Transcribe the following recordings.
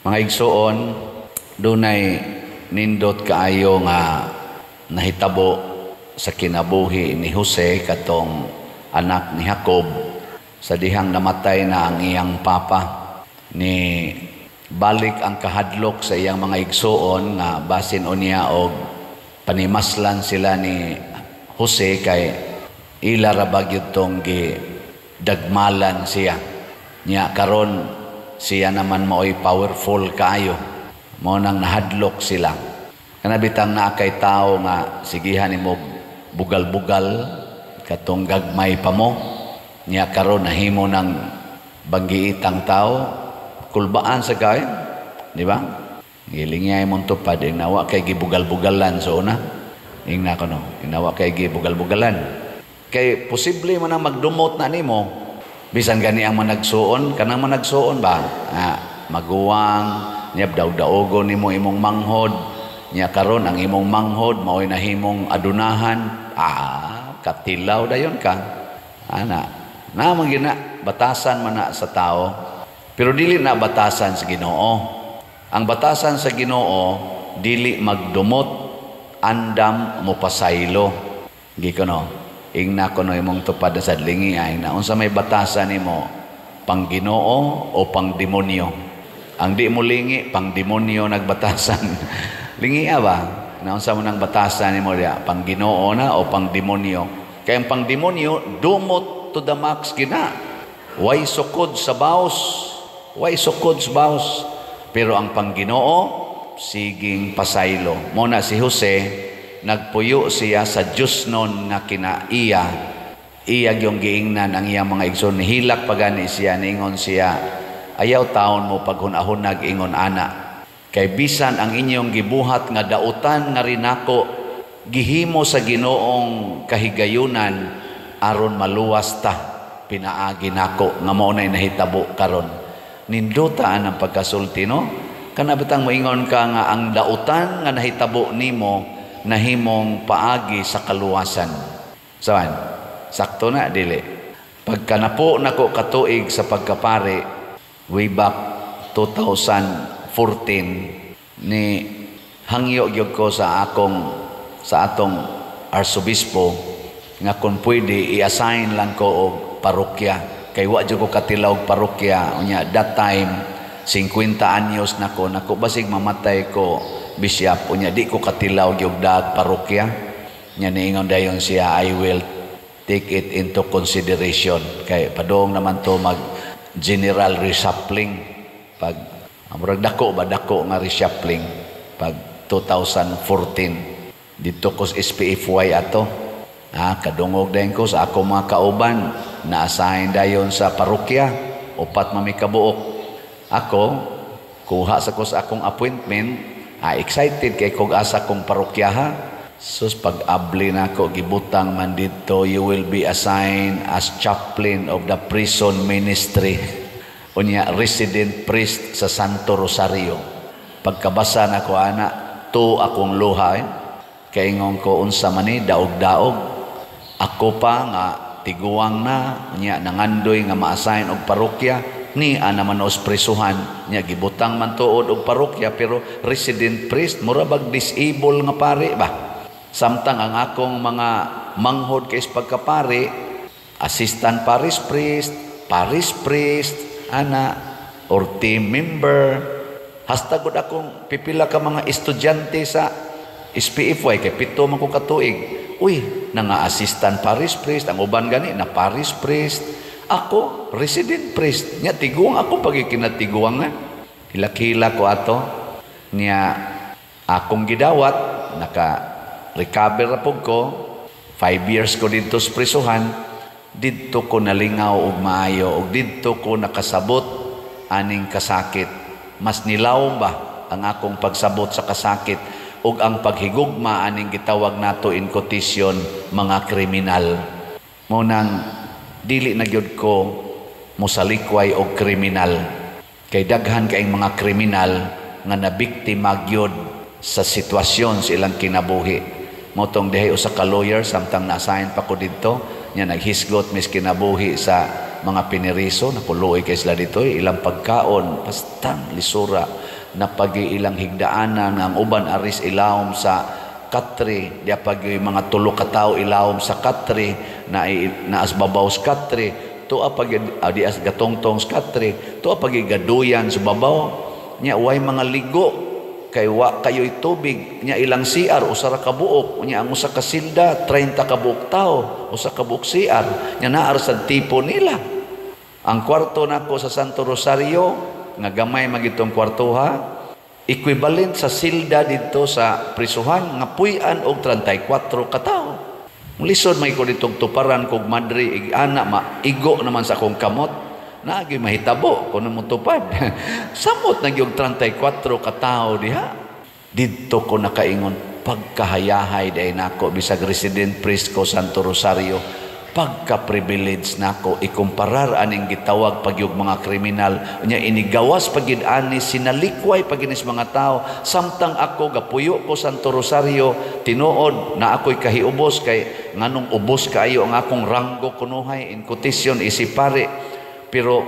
Mga igsuon, dunay nindot kaayo nga nahitabo sa kinabuhi ni Jose, katong anak ni Jacob, sa dihang namatay na ang iyang papa. Ni balik ang kahadlok sa iyang mga igsuon nga basin unya og panimaslan sila ni Jose kay ila ra ba gyud tong gi dagmalan siya. Nya karon siya naman maoy powerful kaayo. Mao nang nahadlok sila. Kana bitang naa kay tawo nga sigihan nimo bugal-bugal katong gagmay pa mo. Nya karon nahimo ng banggiitang tao, kulbaan sa kay, di ba? Gilingay mong tupad, nawa kay gibugal-bugalan sa una. Ingna ko no, nawa kay gibugal-bugalan. Kay posible man ang magdumot na nimo, bisan gani ang managsuon, kanang managsuon ba? Ah, maguwang, niya daog-daogon nimo imong manghod, niya karon ang imong manghod mao'y nahimong adunahan, ah, katilaw dayon ka. Ana, na man gina batasan man na sa tao, pero dili na batasan sa Ginoo. Ang batasan sa Ginoo dili magdumot, andam mo pasaylo. Gi ko no. Ingna ko no imong tupad sa lingi ay na unsa may batasan nimo, pang Ginoo o pang demonyo? Ang di mo lingi, pang demonyo nagbatasan. Lingi ba? Na unsa mo nang batasan nimo diya, pang Ginoo na o pang demonyo? Kay ang pang demonyo dumot to the max gina. Way sukod sa baos. Way sukod sa baos. Pero ang pang Ginoo siging pasaylo. Mo na si Jose, nagpuyo siya sa Diyosnon nga kinaiya. Iya gyung giingnan ang iyang mga igsoon. Nihilak pa gani siya, niingon siya, "Ayaw taon mo paghunahunag ingon ana. Kay bisan ang inyong gibuhat nga dautan nga rinako, gihimo sa Ginoong kahigayunan aron maluwas ta pinaagi nako nga mao nay nahitabo karon." Nindutaan ang pagkasulti, no? Kana bitang moingon ka nga ang dautan nga nahitabo nimo nahimong paagi sa kaluwasan. Saan? Sakto na dili. Pagkanapo nako katuig sa pagkapari way back 2014, ni hangyo gyud ko sa atong arsobispo nga kung pwede i-assign lang ko og parokya kay wa jud ko katilaw og parokya. Unya that time 50 anyos nako nako, basig mamatay ko, bishop, unya di ko katilaw gyud dag parokya. Nya niingon dayon siya, "I will take it into consideration," kay padung naman to mag general reshuffling, pag murag dako ba, dako nga reshuffling pag 2014 dito ko sa SPFY ato. Ah, kadungog dayon ko sa ako mga kauban na assign dayon sa parokya, upat man mi kabuok. Ako kuha sa ko sa akong appointment, ah, excited kay kog asa kong parokya ha. Sus, pag abli nako, gibutang man dito, "You will be assigned as chaplain of the prison ministry." Unya, resident priest sa Santo Rosario. Pagkabasa nako ana, to akong luha eh. Kaingon ko, unsa man ni, daog-daog. Ako pa nga tiguang na, unya nangandoy nga ma-assign og parokya, ni ana man os presuhan, nya gibutang man tuod og parokya pero resident priest, mura bag disable nga pare ba? Samtang ang akong mga manghod kay pagkapari, assistant parish priest, ana, or team member. Hasta gud akong pipila ka mga estudyante sa SPFY kay 7 man ko katuig. Uy, nanga assistant parish priest, ang uban gani na parish priest. Ako resident priest. Nya tiguang ako pagikinatiguangan. Hilak-hilak ko ato. Nya akong gidawat, naka recover ra pud ko. 5 years ko didto sa prisuhan. Didto ko nalingaw og maayo og didto ko nakasabot aning kasakit. Mas nilawom ba ang akong pagsabot sa kasakit ug ang paghigugma aning gitawag nato in quotation mga kriminal. Mao nang dili na gyud ko mosalikway og kriminal. Kay daghan kaayong mga kriminal nga nabiktima gyud sa sitwasyon sa ilang kinabuhi. Motong dihay usa ka lawyer samtang na-assign pa ko didto, nya naghisgot mis kinabuhi sa mga piniriso, napuluoy kay sila dito, ilang pagkaon, pastang lisura, napagi ilang higdaanan, ang uban aris ilawom sa katre, di pag mga tulo ka tawo ilawom sa katre, na naas babaw sa katre, tuwa pag di as gatongtong sa katre, tuwa pag gaduyan sa babaw, nya way mga ligo, kay wa kayo'y tubig, nya ilang CR usa ra ka buok, nya ang usa ka silda 30 ka buok tawo, usa ka buok CR, nya naa sa tipo nila. Ang kwarto nako sa Santo Rosario nga gamay magitong kwartoha, equivalent sa silda didto sa prisuhan nga puy-an og 34 ka tawo. Lisod may ko ditong tuparan kog madre ig ana maigo naman sa akong kamot. Naagi mahitabo kung mo tupad. Samot na gyud 34 ka tawo diha. Didto ko nakaingon pagkahayahay day nako bisag resident priest ko Santo Rosario, pagka-privilege nako ikumparar aning gitawag pagyug mga kriminal, nya inigawas pagid ani, sinalikway paginis mga tao, samtang ako gapuyo ko Santo Rosario. Tinuod na ako'y kahiubos kay nganong ubos kaayo ang akong ranggo kunuhay in quotation isip pare, pero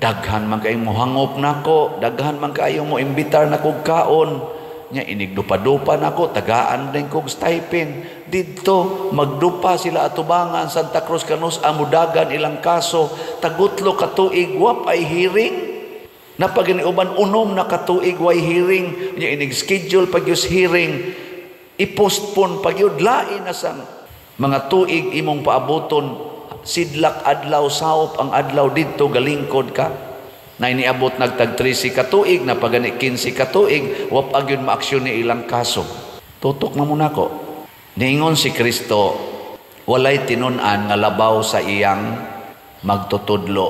daghan man kay mo hangop nako, daghan man kaayo mo imbitar nako kaon, nya inigdupa-dupa nako, tagaan din kog stipend. Didto magdupa sila atubangan Santa Cruz kanus amudagan ilang kaso, tagutlo ka tuig wap ay hearing, napagini uban unom na katuig way hearing, nya inig schedule pag yus hearing, i-postpone pag yun, lain na sang mga tuig imong paabuton, sidlak adlaw saop ang adlaw didto galingkod ka. Na iniabot nagtag 13 ka tuig, na pagani 15 ka tuig, wap agyon maaksyon ni ilang kaso. Tutok na muna ko. Niingon si Kristo, walay tinun-an nga labaw sa iyang magtutudlo.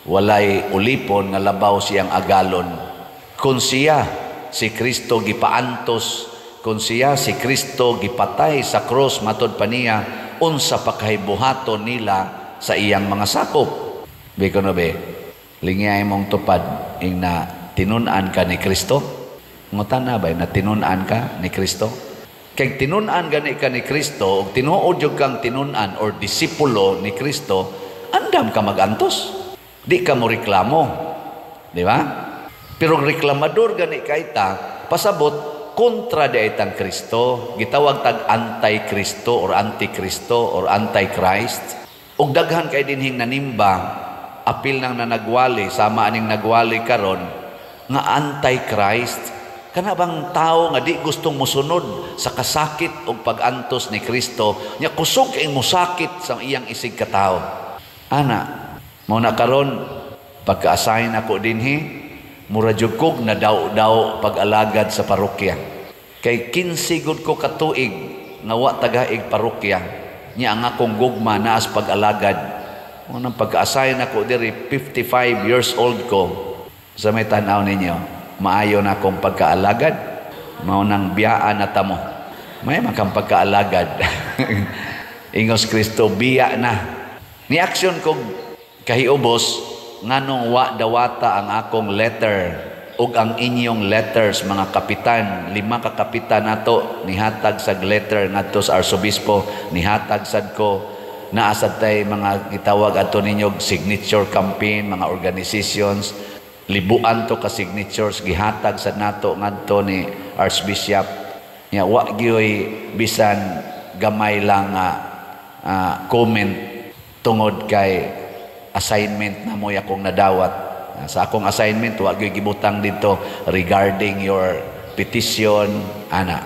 Walay ulipon nga labaw siyang agalon. Kung siya, si Kristo gipaantos, kung siya, si Kristo gipatay sa cross, matod pa niya, unsa pa kay buhaton nila sa iyang mga sakop. Biko no be? Lingyay mong tupad ing na tinun-an ka ni Kristo. Ngutan na ba na tinun-an ka ni Kristo? Kay tinun-an gani ka ni Kristo ug tinuod jud kang tinun-an or disipulo ni Kristo, andam ka magantos. Di ka mo reklamo, di ba? Pero reklamador gani kay ta, pasabot kontra di itang Kristo, gitawag tag anti-Kristo or anti-Kristo or anti-Christ. Ug daghan kay dinhing nanimba apil nang nanagwali, sama aning nagwali karon nga anti-Christ. Kana bang tao nga di gustong mosunod sa kasakit o pag-antos ni Kristo, nya kusog kay mosakit sa iyang isig katao. Ana, mao na karon pagka-assign ako dinhi, mura jud kog nadaw-daw pag-alagad sa parokya. Kay 15 gud ko katuig nga wa tagaig parokya, nya ang akong gugma naas pag-alagad. Unang pagka-assign ako diri, 55 years old ko. Sa may tan-aw ninyo, maayo na akong pagkaalagad. Mao nang biyaan na tamo. May makang pagkaalagad. Ingos Kristo, biya na. Ni aksyon ko kahiubos, nganong wa dawata ang akong letter ug ang inyong letters, mga kapitan, 5 ka kapitan nato nihatag sag letter ngadto sa arsobispo, nihatag sad ko. Naasad tay mga gitawag ato ninyo signature campaign, mga organizations, libuan to ka signatures gihatag sad nato ngadto ni Archbishop. Nya wa gyoy bisan gamay lang comment tungod kay assignment na mo'y akong nadawat. Sa akong assignment wa gyoy gibutang dito regarding your petition ana.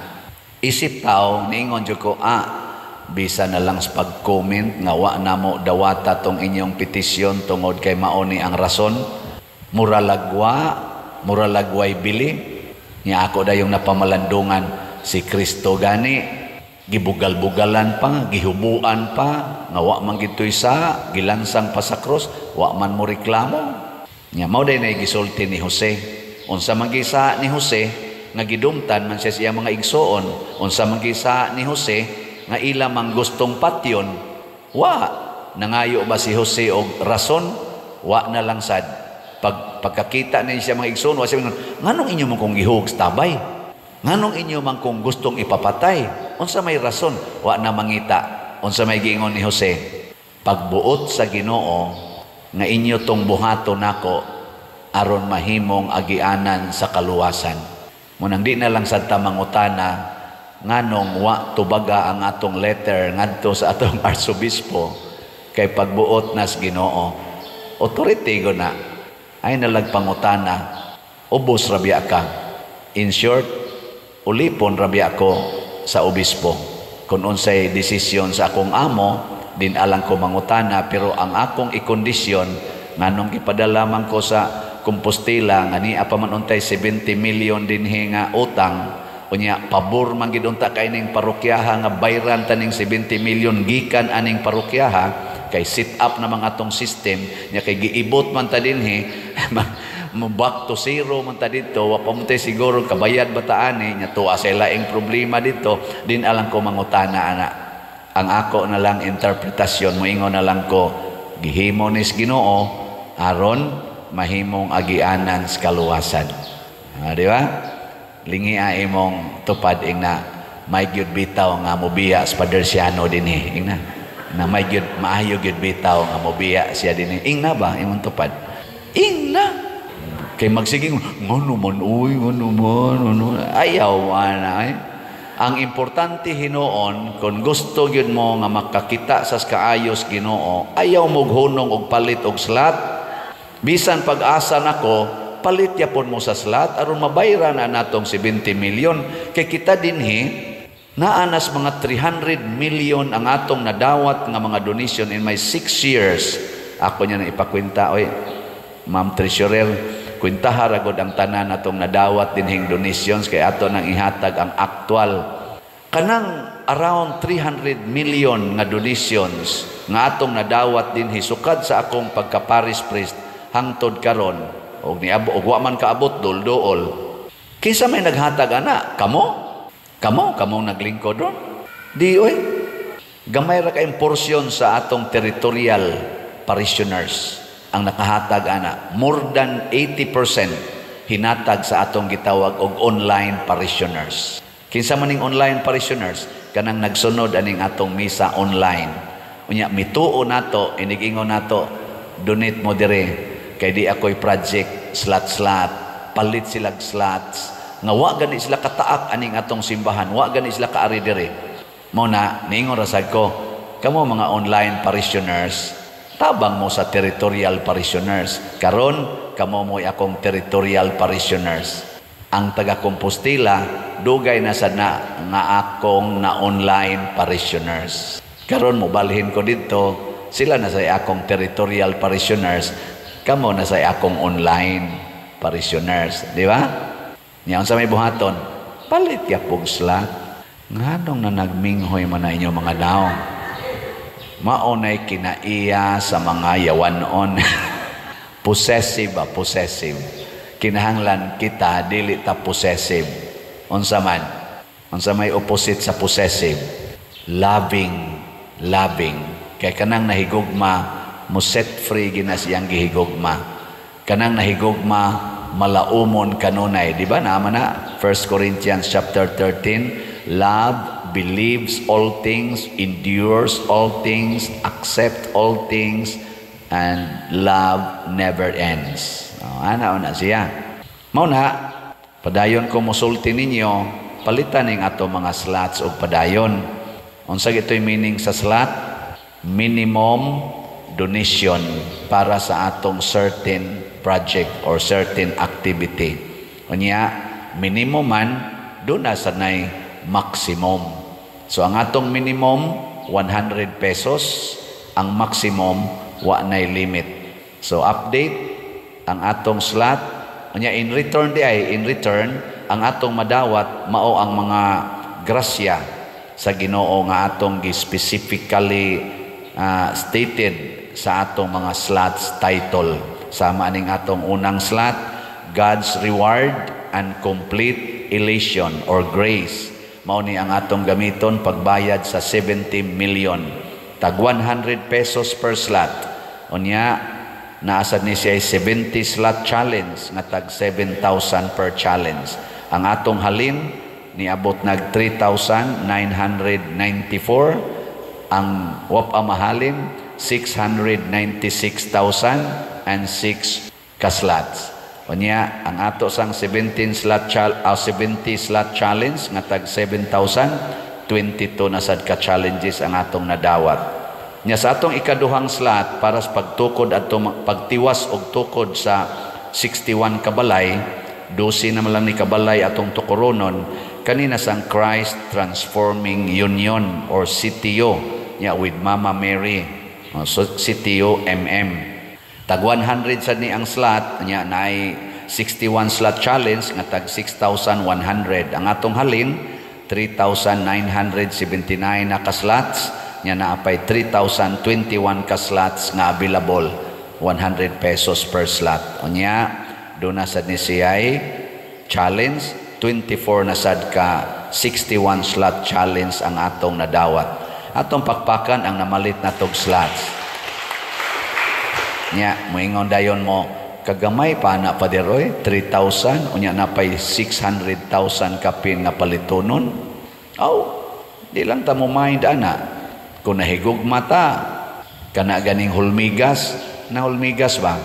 Isip tao niingon jud ko, bisa na lang sa pag-comment nga wa namo dawata tong inyong petisyon tungod kay mao ni ang rason. Mura lagwa, mura lagway bili. Nya ako dayong napamalandungan si Kristo gani gibugal-bugalan pa, gihubuan pa, nga wa man gitoy sa gilansang pa sa cross, wa man mo reklamo. Nya mao day nay gisulti ni Jose. Unsa man gisa ni Jose nga gidumtan man siya sa iyang mga igsoon, unsa man gisa ni Jose nga ila mang gustong patyon, wa nangayo ba si Jose og rason? Wa na lang sad. Pagkakita niya siya mga igsoon, wa siya nganong inyo man kong gihug sa tabay? Nganong inyo man kong gustong ipapatay? Unsa may rason? Wa na mangita. Unsa may giingon ni Jose? Pagbuot sa Ginoo, Nga inyo tong buhato nako aron mahimong agianan sa kaluwasan. Munang di na lang sad ta mangutana nganong wa tubaga ang atong letter ngadto sa atong arsobispo, kay pagbuot nas Ginoo. Authority go na. Ay nalag pangutana, ubos ra biya ka. In short, ulipon ra biya ko sa obispo. Kung unsay desisyon sa akong amo, din alang ko mangutana, pero ang akong ikondisyon nganong gipadala man ko sa Compostela nga niya pa man untay 70 million dinhi nga utang, unya pabor man gid unta kay ning parokyaha nga bayran taning 70 million gikan aning parokyaha, kay set up na mga atong system nya, kay giibot man ta dinhi, mo back to zero man ta dito, wa pa man tay siguro kabayad ba ani nya, tuwa sa laing problema dito, din alang ko mangutana ana. Ang ako na lang interpretasyon, moingon na lang ko, gihimo nis Ginoo aron mahimong agianan sa kaluwasan. Di ba? Lingi imong tupad, ingna may gyud bitaw nga mobiya sa Padersiano dinhi, ingna na may gyud maayo gyud bitaw nga mobiya siya dinhi, ingna ba imong tupad, ingna kay magsiging ngono man, uy, ngono man, ngono ayaw ana ay. Ang importante hinuon, kung gusto gyud mo nga makakita sa kaayos Ginoo, ayaw mo hunong og palit og slot. Bisan pag-asa nako, palit yapon mo sa slot aron mabayran na natong 70 million, kay kita dinhi naanas mga 300 million ang atong nadawat nga mga donation in my 6 years. Ako niya na ipakwenta, oy, Ma'am Treasurer, kwentaha ra gud ang tanan atong nadawat dinhing donations, kay ato nang ihatag ang actual. Kanang around 300 million nga donations nga atong nadawat dinhi sukad sa akong pagka-parish priest hangtod karon, og niabot og wa man kaabot, dol-dool. Kinsa may naghatag ana? Kamo? Kamo, kamo naglingkod ron? Di oy. Gamay ra kayong porsyon sa atong territorial parishioners ang nakahatag ana. More than 80% hinatag sa atong gitawag og online parishioners. Kinsa man ning online parishioners? Kanang nagsunod aning atong misa online. Unya mituo nato, inigingon nato, "Donate mo dire kay di ako'y project slot-slot." Palit sila slots nga wa gani sila kataak aning atong simbahan, wa gani sila kaari dire. Mo na niingon ra sad ko, kamo mga online parishioners, tabang mo sa territorial parishioners. Karon kamo mo'y akong territorial parishioners. Ang taga Compostela dugay na sad na nga akong na online parishioners. Karon mobalhin ko didto, sila na sa akong territorial parishioners, kamo na sa akong online parishioners, di ba? Nya unsa may buhaton? Palit ya pug slot. Nganong na nagminghoy man na inyo mga daong? Maunay kinaiya sa mga yawanon. Possessive ba? Possessive. Kinahanglan kita dili ta possessive. Unsa man? Unsa may opposite sa possessive? Loving, loving. Kay kanang nahigugma mo set free gina siyang gihigugma. Kanang nahigugma malaumon kanunay, di ba? Naman na 1 Corinthians chapter 13, love believes all things, endures all things, accept all things, and love never ends. Oh, ana na siya. Mao na padayon ko mosulti ninyo, palitan ning ato mga slots og padayon. Unsa gito'y meaning sa slot? Minimum donation para sa atong certain project or certain activity. Unya, minimum man, doon na sanay maximum. So ang atong minimum, 100 pesos. Ang maximum, wa nay limit. So update ang atong slot. Unya in return di ay, in return, ang atong madawat mao ang mga grasya sa Ginoo nga atong gi-specifically stated sa atong mga slots title. Sama aning atong unang slot, God's Reward and Complete Elation or Grace. Mao ni ang atong gamiton pagbayad sa 70 million. Tag 100 pesos per slot. Unya, naasad ni siya 70 slot challenge nga tag 7,000 per challenge. Ang atong halin niabot nag 3,994. Ang wap mahalin 696,006 ka slots. Unya ang ato sang 17 slot 70 slot challenge nga tag 7,022 na sad ka challenges ang atong nadawat. Nya sa atong ikaduhang slot para sa pagtukod adto, pagtiwas og tukod sa 61 ka balay, 12 naman lang ni kabalay atong tukoronon, kanina sang Christ Transforming Union or CTU nya with Mama Mary. So CTU MM. Tag 100 sad ni ang slot nya, naay 61 slot challenge nga tag 6,100. Ang atong halin 3,979 na ka slots nya, naa pay 3,021 ka slots nga available, 100 pesos per slot. Unya duna sad ni siya'y challenge, 24 na sad ka 61 slot challenge ang atong nadawat. Atong pakpakan ang namalit na tog slots. Nya, moingon dayon mo, "Kagamay pa na, Pader oy, 3,000, unya na pay 600,000 kapin nga palitonon." Aw, di lang ta mo mind ana. Kung nahigugma ta, kana ganing hulmigas, na hulmigas ba?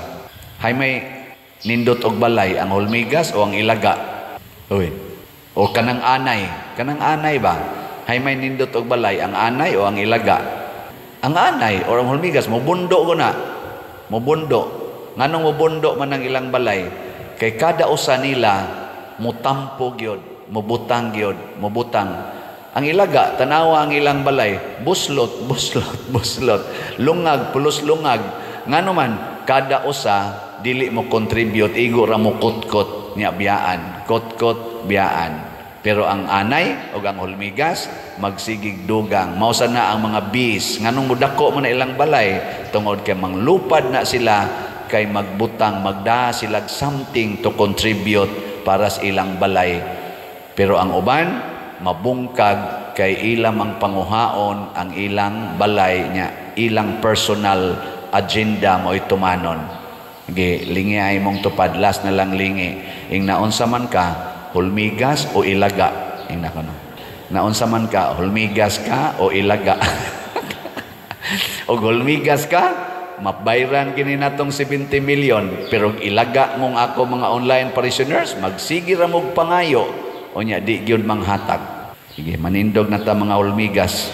Hay may nindot og balay, ang hulmigas o ang ilaga? Uy. O kanang anay ba? Hay may nindot og balay, ang anay o ang ilaga? Ang anay o ang hulmigas, mubundo ko na. Mubundo. Nganong mubundo man ang ilang balay? Kay kada usa nila mutampo gyud, mubutang gyud, mubutang. Ang ilaga, tanawa ang ilang balay, buslot, buslot, buslot. Lungag, pulos lungag. Ngano man, kada usa dili mo contribute, igo ra mo kutkot niya biyaan, kutkot biyaan. Pero ang anay o ang hulmigas magsigig dugang. Mao sa na ang mga bees, nganong mudako man na ilang balay? Tungod kay manglupad na sila, kay magbutang, magda sila something to contribute para sa ilang balay. Pero ang uban mabungkag kay ilang ang panguhaon ang ilang balay nya, ilang personal agenda mo tumanon. Ge lingi ay mong tupad, last na lang lingi. Ing naunsa man ka, hulmigas o ilaga? Ing nako no. Naunsa man ka, hulmigas ka o ilaga? O hulmigas ka, mabayran kini natong 70 million, pero ilaga mong ako mga online parishioners, magsige ra mog pangayo, unya di gyud manghatag. Sige, manindog na ta, mga hulmigas.